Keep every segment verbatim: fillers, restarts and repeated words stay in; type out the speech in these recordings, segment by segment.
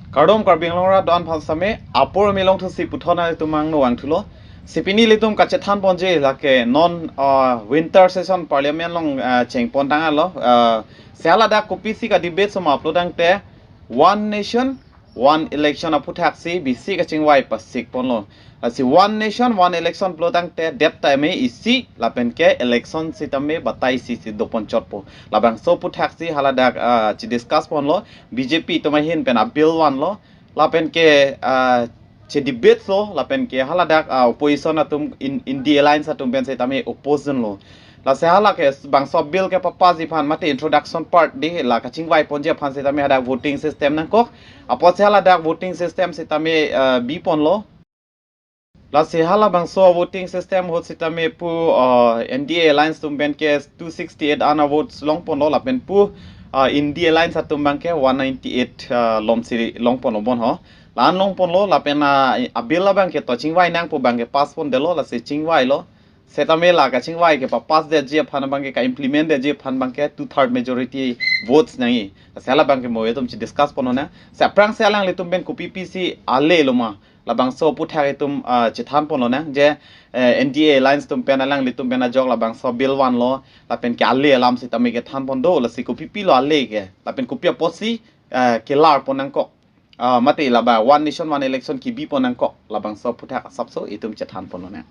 Kardom Karbi Anglong arat do-an aphan sitame, apor milong thusi puthot nanglitum angno vangthulo. Si pini ilitum kachethan ponji lake non, ah, winter session parliament along, ah, chengpon tanglo. Ah, si haladak kopisi ka-debate soma pulo tangte, one nation, one election aphuthaksi bisi kachingvai pasik ponlo. Lasi one nation, one election pulo tangte det time isi lapen ke election sitame batai isi si dopon chotpo. Labangso aphuthaksi haladak, ah, chidiscuss ponlo. B J P atum ahin pen a-bill vanlo. Lapen ke, ah, chedebate lo. Lapen ke haladak, ah, opposition atum in, India Alliance atum pen sitame oppose dunlo. Lasi halake bangso bill ke papass ji aphan mate introduction part di la kachingvai ponji aphan sitame hadak voting system nangkok. Apotsi haladak voting system sitame, ah, bi ponlo. Lasi halabangso voting system ahut sitame pu, ah, N D A Alliance atum pen ke two sixty-eight ana votes long ponlo lapen pu, ah, India Alliance atum abang ke one ninety-eight, ah, lomsi long ponlo bon ho. La-an long ponlo lapen, ah, a-bill abang ke to chingvai nangpo abang ke pass pondetlo, lasi chingvailo. Sitame la kachingvai ke papass detji aphan abang ke, ka-implement detji aphan abang ke two third majority votes nangji. Lasi halabang ke mo itum chidiscuss ponlonang. Si aphrangsi alanglitum pen kopi pisi ale loma, labangso aputhak itum, ah, chethan ponlonang je, eh, N D A Alliance atum pen alanglitum pen ajok labangso bill vanlo, lapen ke ale alam sitame kethan pon do, lasi kopi pilo ale ke, lapen kopi apotsi, eh, kelar pon nangkok, ah, mate laba one nation one election kebi pon nangkok, labangso aputhak asapso itum chethan ponlonang.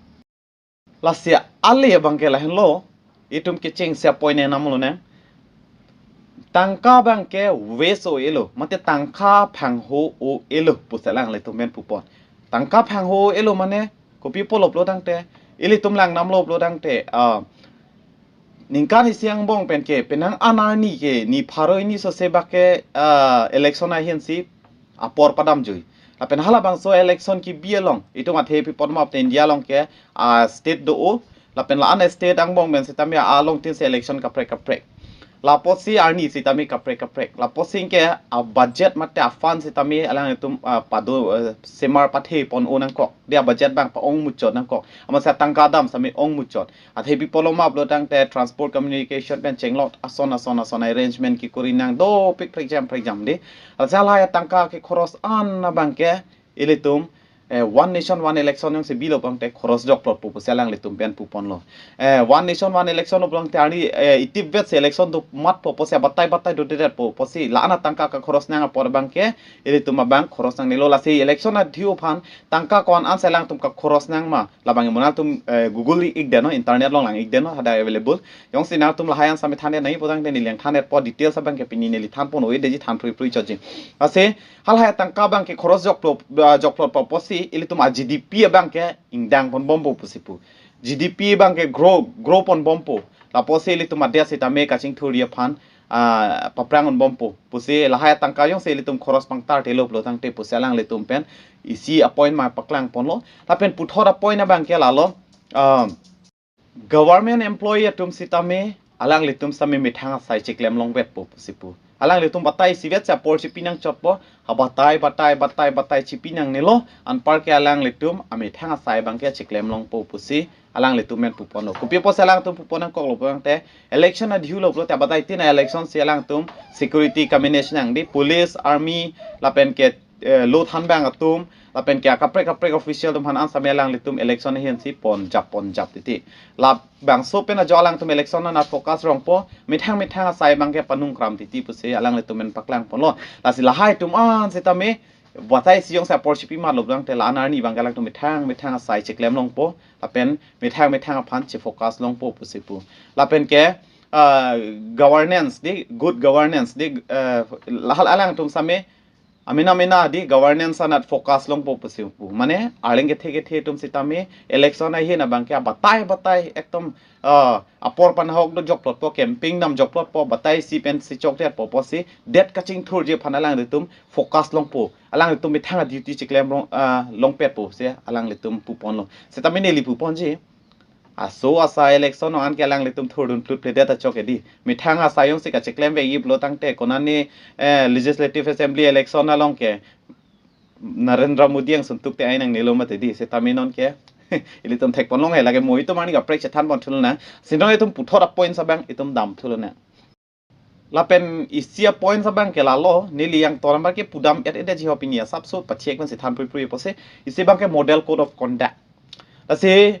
Lasi ale abang ke lahenlo, itum kechengsi a-point enam lonang. Tangka abang ke waste o-elo, mate tangka phangho o-elo pusi alanglitum pen pupon. Tangka phangho o-elo mane kopi pulo pulo tangte, ilitum lang namlo pulo tangte, ah, ningkan isi angbong pen ke penang an arni ke ni pharo hini sose bak ke, ah, election ahin si apor padamjui. Lapen halabangso election kebi along itum athe pi ponma pu te India along ke, ah, state do-o. Lapen la-an state angbong pen sitame along tin si election kaprek kaprek. Lapotsi arni sitame kaprek kaprek. Lapotsi ke a-budget mate a-fund sitame alanglitum, ah, pado, eh, semar pathe pon-o nangkok. Dia budget abang pa-ong muchot nangkok. Amatsi tangka dam sitame ong muchot. Athe pi pulo ma pulo tangte transport communication pen chenglok ason ason ason arrangement kekori nang dopik prekjam prekjam di. Lasi lahai tangka kekhoros an abang ke ilitum, eh, one nation one election jongsi bilo tangte khoros jokplotpo pusi alanglitum pen puponlo. Eh, one nation one election pulo tangte arni, eh, itipvet si election domatpo pusi batai batai dodedetpo pusi la-an tangka kakhoros nang apor abang ke ilitum abang khoros nangnelo, lasi election adhiu aphan tangka ko-an ansi alangtum kakhoros nangma. Labang monang atum, eh, Google ik deno, internet along lang ik deno, hadak available. Jongsi nangtum lahai an sitame thandet nangji pulo tangte neli lang thandetpo, details abang ke pini neli than pon-o-e detji, than phrui phrui chotji. Lasi halahai tangka abang ke khoros jokplo, ah, jokplotpo pusi ilitum a-G D P abang ke ingdang ponbompo pusi pu. G D P abang ke grow, grow ponbompo. Lapotsi ilitum adet sitame kachingthurji aphan, ah, paphrang unbompo pusi lahai tangka jongsi ilitum khoros pangtar telo pulo tangte pusi alanglitum pen isi a-point ma paklang ponlo. Lapen puthot a-point abang ke lalo, ah, government employee atum sitame alanglitum sitame methang asai chiklem longvetpo pusi pu. Alanglitum batai isivet si apor chipi nangchotpo, ha batai batai batai batai chipi nangnelo, anpar ke alanglitum amethang asai abang ke chiklem longpo pusi alanglitum pen puponlo. Kopi pusi alangtum pupon nangkoklo pulo tangte, election adhiu lo pulote batai tin a-election si alangtum security kamanage nang di, police, army, lapen ke, eh, lo thanbang atum, lapen ke kaprek kaprek official atum aphan an sitame alanglitum election ahin si ponjap ponjap titi. Labangso pen ajo alangtum election anat focus rongpo, methang methang asai abang ke panung kram titi pusi alanglitum pen paklang ponlo. Lasi lahai atum an sitame batai isi jongsi apor chipi matlo pulo tangte la-an arni abang ke alangtum methang methang asai chiklem longpo, lapen methang methang aphan chi-focus longpo pusi pu. Lapen ke, ah, governance di, good governance di, eh, lahai alangtum sitame amena mena di governance anat focus longpo pusi pu. Mane arleng kethe kethe atum sitame election ahin abang ke batai batai ekdom, ah, apor panahok do jokplotpo, campaign dam jokplotpo, batai isi pensi chokdetpo pusi det kachingthurji aphan alanglitum focus longpo. Alanglitum methang a-duty chiklem rong, ah, longpetpo pusi alanglitum puponlo. Sitame neli puponji, aso asa election an ke alanglitum thurdun plutpledet achok edi. Methang asai jongsi kachiklem vekji pulo tangte konane, eh, Legislative Assembly election along ke Narendra Modi angsun tuk te ai nangnelo mati di. Sitame non ke ilitum thek ponlong he, lake mo itum arni kaprek chethan ponthu lonang. Si non itum puthot a-points abang itum damthu lonang. Lapen isi a-point abang ke lalo, neli yang toram abang ke pudam et et ji ho pini asapso pathek pensi than pui pui apotsi, isi abang ke model code of conduct. Lasi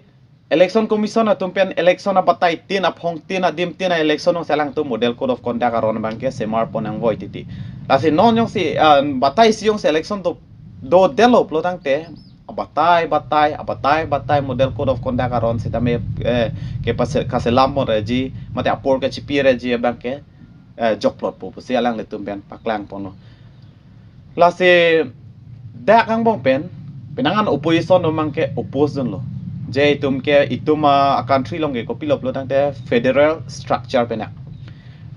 election commission atum pen election abatai tin aphong tin adim tin a-election alongsi alangtum model code of conduct aron abang ke semar pon nangvoi titi. Lasi non jongsi, ah, batai isi jongsi election do, dodetlo pulo tangte, abatai batai, abatai batai model code of conduct aron sitame, eh, ke pase-, kaselam mo reji, mate apor kachipire ji abang ke, eh, jokplot po pusi alanglitum pen paklang ponlo. Lasi dak angbong pen, penang an opposition do mang ke oppose dunlo. Je itum ke, itum a, a-country along ke kopilo pulo tangte federal structure pen ya.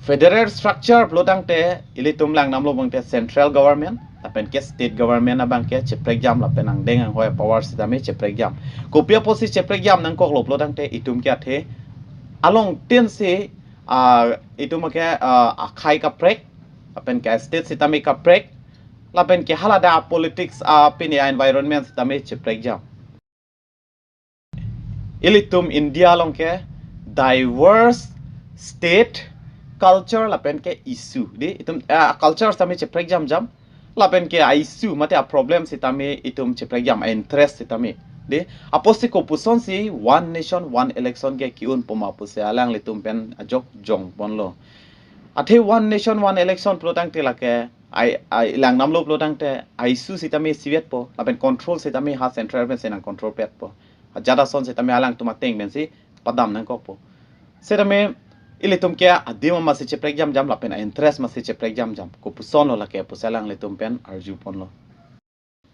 Federal structure pulo tangte ilitum langdamlo abang te central government, lapen ke state government abang ke cheprekjam lapen angdeng anghoi power sitame cheprekjam. Kopi apotsi cheprekjam nangkoklo pulo tangte itum ke athe along tin si, ah, itum ke, ah, akhei kaprek, lapen ke state sitame kaprek, lapen ke haladak politics, ah, pini environment sitame cheprekjam. Ilitum India along ke diverse state, culture lapen ke issue. Di itum, ah, culture sitame cheprekjamjam. Lapen ke a-issue mate a-problem sitame itum cheprekjam, a-interest sitame. Di apotsi kopusonsi one nation one election ke ki-un poma pusi alanglitum pen ajok jong ponlo. Athe one nation one election pulo tangte lake ai, ai langdamlo pulo tangte a-issue sitame isivet po, lapen control sitame ha central pensi nang control pet po. Ajat ason sitame alangtum ateng pensi padam nangkok po. Sitame ilitum ke adim amatsi cheprekjamjam lapen a-interest amatsi cheprekjamjam. Kopusonlo lake pusi alanglitum pen arju ponlo.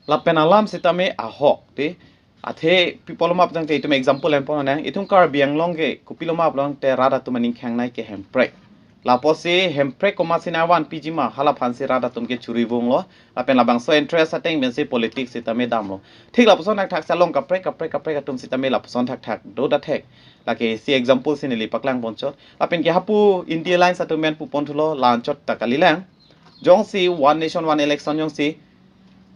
Lapen alam sitame ahok te. Athe pi apotlo ma pulo tangte itum example en pon nang. Itum Karbi Anglong ke kopilo ma pulo tangte rat atum aning khangnei ke hemprek. La apotsi hemprek komatsi nangvanpiji ma, hala aphansi rat atum ke churivunglo. Lapen labangso interest ateng pensi politics sitame damlo. Thik lapuson thakthak si along kaprek kaprek kaprek atum sitame lapuson thakthak do da thek. Lake isi example si neli paklang ponchot. Lapen ke hapu India Alliance atum pen pu ponthulo, la-anchot ta kalilang. Jongsi one nation one election jongsi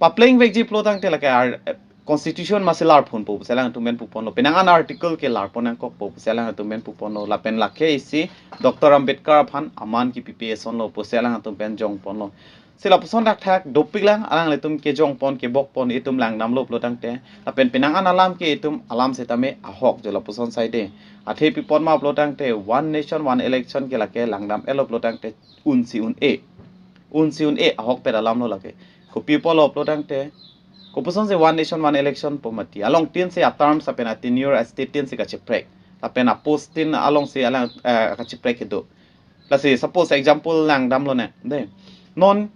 papleng vekji pulo tangte lake ar, constitution amatsi lar ponpo pusi alangtum pen pu ponlo. Penang an article ke lar pon nangkok po pusi alangtum pen pu ponlo. Lapen lake isi Doctor Ambedkar aphan aman kipipe asonlo pusi alangtum pen jong ponlo. Si lapuson thakthak dopik lang, alanglitum kejong pon kebok pon itum langdamlo pulo tangte. Lapen penang an alam ke itum alam sitame ahok jo lapuson saide. Athe pi apot ma pulo tangte one nation one election ke lake langdam-etlo pulo tangte unsi un-e. Unsi un-e ahokpet alamlo lake. Kopi apotlo pulo tangte, kopusonsi one nation one election po mati. Along tin si a-terms lapen a-tenure a-state tin si kacheprek. Lapen a-post tin alongsi alang, eh, kacheprek kedo. Lasi suppose example langdamlo ne. De. Non,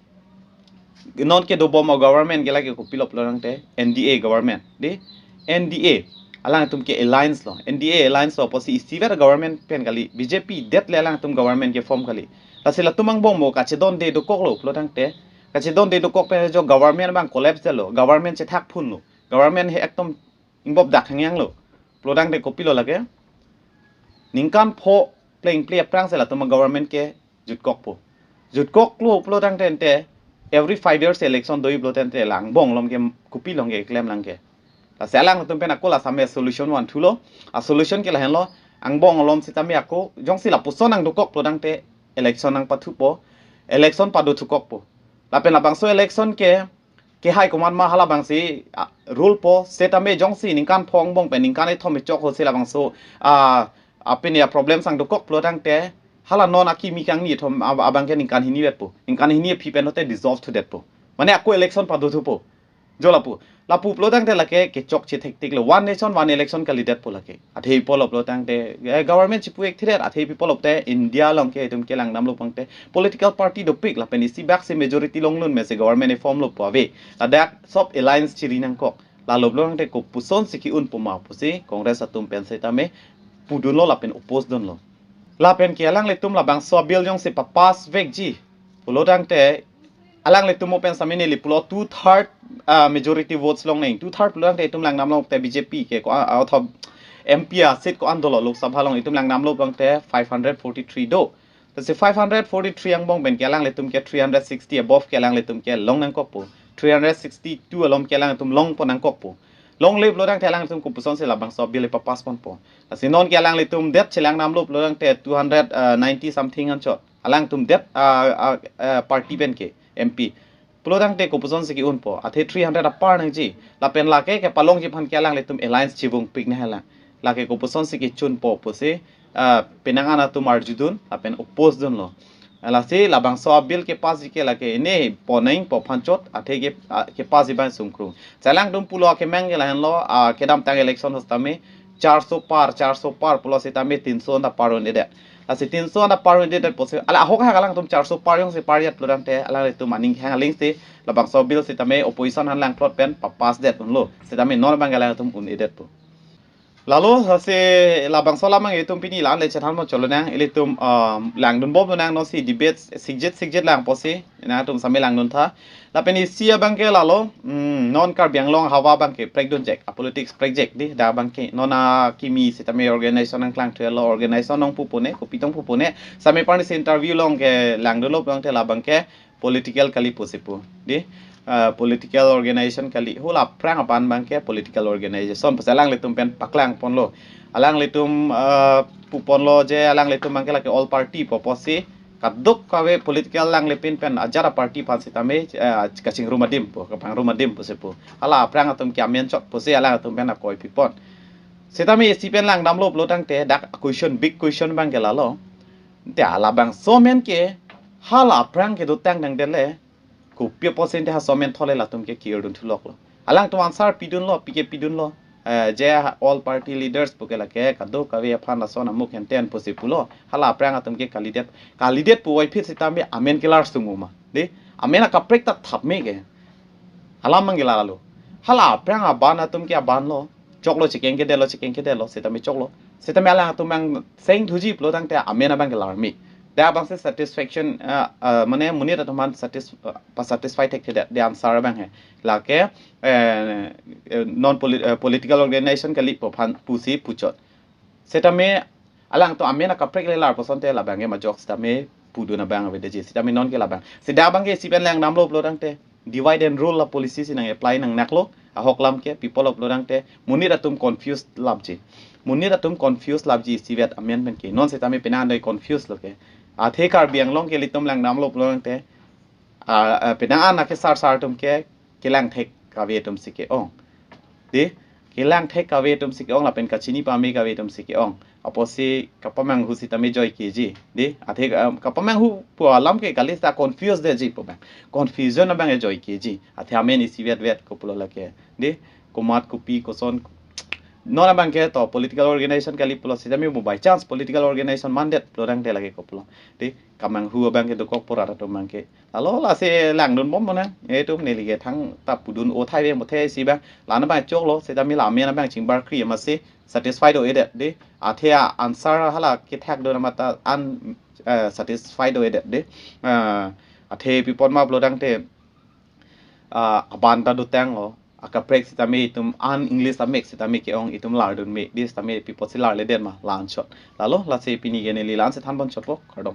non kedobom a-government ke lake kopilo pulo tangte N D A government. De. N D A. Alangtum ke alliance lo. N D A alliance lo apotsi isivet government pen kali. B J P det le alangtum government ke form kali. Lasi latum angbong mo kachedonde dokoklo pulo tangte. Kachedonde dokok pen jo government abang collapse lo. Government chethak phunlo. Government he ekdom ingbop dak hangyang lo. Pulo tangte kopilo lake. Ningkan pho pleng pli aphrang si latum a-government ke jutkok po. Jutkoklo pulo tangte ante every five years election doi pulo tangte la angbong along ke kopi along ke klem lang ke. Lasi alangtum pen ako la same solution vanthulo. A-solution ke lahenlo, angbong along sitame ako jongsi lapuson nangdokok pulo tangte election nangpathupo. Election padothukok po. Lapen labangso election ke kehai komat ma halabangsi, ah, rule po, sitame jongsi ningkan pho angbong pen ningkan ethom echok ho si labangso, ah, apin ya problem sangdokok pulo tangte, hala non akimi kangni ethom ab-, abang ke ningkan hini vetpo. Ningkan hini aphi pen hote dissolve thudetpo. Mane ako election padothupo. Jo lapu. Lapu pulo tangte lake kechokche thektik lo. One nation, one election kalidetpo lake. Athe pi apotlo pulo tangte, eh, government chipu-ek thiret, athe pi apotlo te India along ke itum ke langdamlo pangte political party dopik lapen isi bak si majority longlun mesi government e-form lo pu ave. Ladak sob alliance chiri nangkok. Lalo pulo tangte kopusonsi ki-un poma pusi Congress atum pen sitame pudunlo lapen oppose dunlo. Lapen ke alanglitum labangso a-bill jongsi papass vekji pulo tangte alanglitum mo pen sitame neli pulo two third, ah, majority votes longnang. Two third pulo tangte itum langdamlo te B J P ke ko, ah, ah, otho M P a-seat ko-an dolo Lok Sabha along itum langdamlo tangte five hundred forty-three do. Lasi five hundred forty-three angbong pen ke alanglitum ke three hundred sixty above ke alanglitum ke long nangkokpo. Three hundred sixty-two along ke alanglitum long pon nangkokpo. Longle pulo tangte alanglitum kopusonsi labangso a-bill papass ponpo. Lasi non ke alanglitum det chelangdamlo pulo tangte two hundred ninety something anchot. Alangtum det, ah, ah, ah, party pen ke M P. Pulotangte kopuson si ke-unpo. Athe three hundred apar nangji. Lapen lake kepalongji aphan ke alanglitum alliance chevungpik nanglang. Lake kopuson si kechunpo pusi, ah, penang-an atum arjudun, lapen oppose dunlo. Lasi labangso a-bill kepass ji ke lake ini poneng po phanchot, athe ke, ah, kepass ji abang sungkrung. Alangtum pulo akemang ke lahenlo, ah, kedamtang election setame, charso par, charso par pulo setame tinso anta par un-edet. Lasi tinso anta par un-edet pusi, ala ahok hak alangtum charso par jongsi par-et pulotangte, alanglitum aning hang aling si, labangso a-bill setame opposition aphan langplot pen papass det unlo. Setame non abang alangtum un-edetpo. Lalo, lasi labangso alam abang itum pini la-an le chethanbom chot lonang, ilitum, um, langdunbom lonang, non si debate sikjit sikjit lang pusi, nangtum setame langduntha. Lapen isi abang ke lalo, hmm, non Karbi Anglong ahavar abang ke prekdunjek, a-politics prekjek dei, dak abang ke non akimi setame organization nangklangthulo, organization nangpu pune, kopi tong pu pune, setame parni si interview along ke langdunlo abang te labang ke political kali pusi pu dei, ah, political organization kali, hala aphrang aban abang ke political organization pusi alanglitum pen paklangponlo. Alanglitum, ah, puponlo je alanglitum abang ke lake all party pu pusi, kadokave political alanglipin pen ajat a-party aphan setame, eh, kachingrum adim pu, kapangrum adim pusi pu. Hala aphrang atum ke amen chot pusi alangtum pen akoi pipon. Setame isi pen langdamlo pulotangte dak question, big question abang ke lalo. Te labangso amen ke hala aphrang kedotang nangdele, kopi apotsi te ha amen thole latum ke ke-irdun thuloklo. Alangtum answer pidunlo, pike pidunlo. Eh, je all party leaders pu ke lake kadokave aphan lason amuk henten pusi pulo. Hala aphrang atum ke kalidet, kalidet puvoiphit setame amen kelar sung-o ma dei, amen akaprek ta thap me ke. Alam abang ke lalo. Hala aphrang aban atum ke abanlo. Choklo, chekeng kedetlo, chekeng kedetlo, setame choklo. Setame alangtum abang seng thuji pulotangte amen abang ke lar me. Dak abang si satisfaction, ah, ah, mane monit atum aphan satis-, ah, pa-satisfy thekthedet, the answer abang he. Lake, eh, eh, non polit-, eh, political organization kali pu aphan pusi puchot. Setame alangtum amen akaprek le lar pusonte labang ke majok setame pudun abang avedetji. Setame non ke labang. Si dak abang ke isi pen langdamlo pulotangte divide and rule a-policy si nang-apply nangnaklo. Ahok alam ke people of pulotangte monit atum confused lapji. Monit atum confused lapji isivet amen pen ke. Non setame penang dei confused lo ke. Athe Karbi Anglong ke ilitum langdamlo pulotangte, ah, ah, penang-an akesar sar atum ke kelang thek kave atum si ke-ong. Dei, kelang thek kave atum si ke-ong lapen kachini pame kave atum si ke-ong. Apotsi kapamanghu setame joikeji. Dei, athe, um, kapamanghu pu alam ke kali ta confuse detji pu abang. Confusion abang joikeji. Athe amen isivet vet kopulo lake. Dei, komat kopi koson. Non abang ke to political organization kali pulo setame mo by chance political organization mandet pulotangte lake kopulo. Dei, kamanghu abang ke dokok pura atum abang ke. Lalo lasi langdunbom lonang, itum neli ke thangta pudun-o thai ve mo the isi abang. La-an abang choklo, setame la amen abang chingbarkri amatsi satisfied do-edet dei. Athe a-answer hala kethakdun amat ta un, eh, satisfied do-edet dei. Eh, athe pi apot ma pulotangte, ah, aban ta dotanglo. Akaprek setame itum an English amek setame ke-ong, itum lardun me dei, setame pi apotsi larledet ma la-an chot. Lalo lasi pini ke neli la-an si thanbom chotpo, kardom.